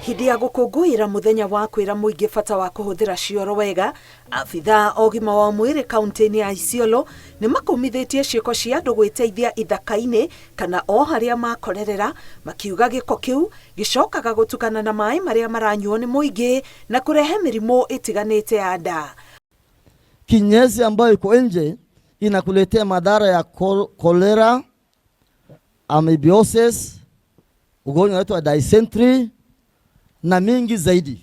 Hĩndĩ ya gũkũngũĩra mũthenya wa kwĩra mũingĩ bata wa kũhũthĩra cioro wega, abithaa a ũgima wa mwĩrĩ kaunti-inĩ ya Isiolo nĩ makũmithĩtie ciĩko cia andũ gwĩteithia ithaka-inĩ kana o harĩa makorerera, makiuga gĩko kĩu gĩcokaga gũtukana na maĩ marĩa maranyuo nĩ mũingĩ na kũrehe mĩrimũ ĩtiganĩte ya nda. Kinyesi ambayo iko nje inakuletea madhara ya cholera, amoebiasis, ugonjwa unaitwa dysentery na mingi zaidi,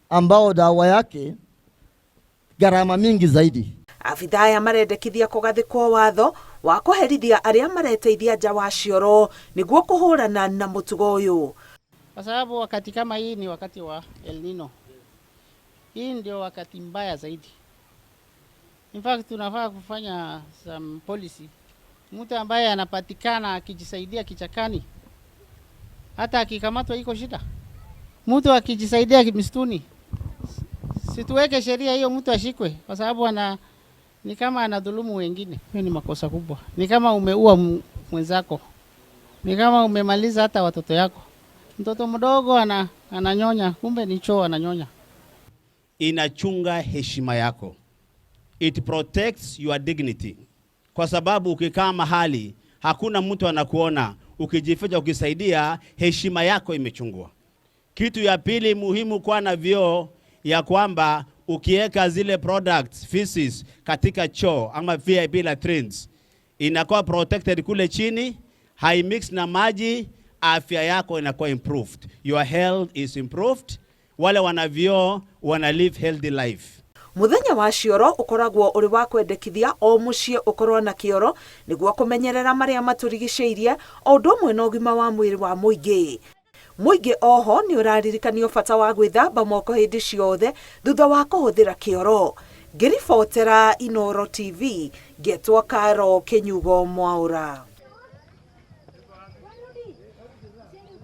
ambao dawa yake gharama mingi zaidi. Abithaa aya marendekithia kũgathĩkwo watho wa kũherithia arĩa mareteithia nja wa cioro nĩguo kũhũrana na mũtugo ũyũ. Kwa sababu wakati kama hii ni wakati wa El Nino. Hii ndio wakati mbaya zaidi. In fact tunafaa kufanya some policy. Mtu ambaye anapatikana akijisaidia kichakani, hata akikamatwa iko shida. Mtu akijisaidia msituni, situweke sheria hiyo mtu ashikwe, kwa sababu ni kama anadhulumu wengine. Hiyo ni makosa kubwa. Ni kama umeua mwenzako, ni kama umemaliza hata watoto yako. Mtoto mdogo ananyonya, kumbe ni choo ananyonya. Inachunga heshima yako. It protects your dignity. Kwa sababu ukikaa mahali hakuna mtu anakuona, ukijificha ukisaidia, heshima yako imechungwa. Kitu ya pili muhimu kwa na vyoo ya kwamba ukiweka zile products feces katika choo ama VIP latrines inakuwa protected kule chini, haimix na maji, afya yako inakuwa improved. Your health is improved. Wale wana vyoo wana live healthy life. Muthenya wa cioro ukoragwo uri wa kwendekithia o muciĩ ũkorwo na kĩoro nĩguo kũmenyerera marĩa matũrigicĩirie o ũndũ ũmwe na ũgima wa mwĩrĩ wa mũingĩ. Mũingĩ oho nĩ ũraririkanio bata wa gwĩthamba moko hĩndĩ ciothe thutha wa kũhũthĩra kĩoro. Ngĩribotera Inooro TV, ngetwo Karo Kĩnyugo Mwaũra.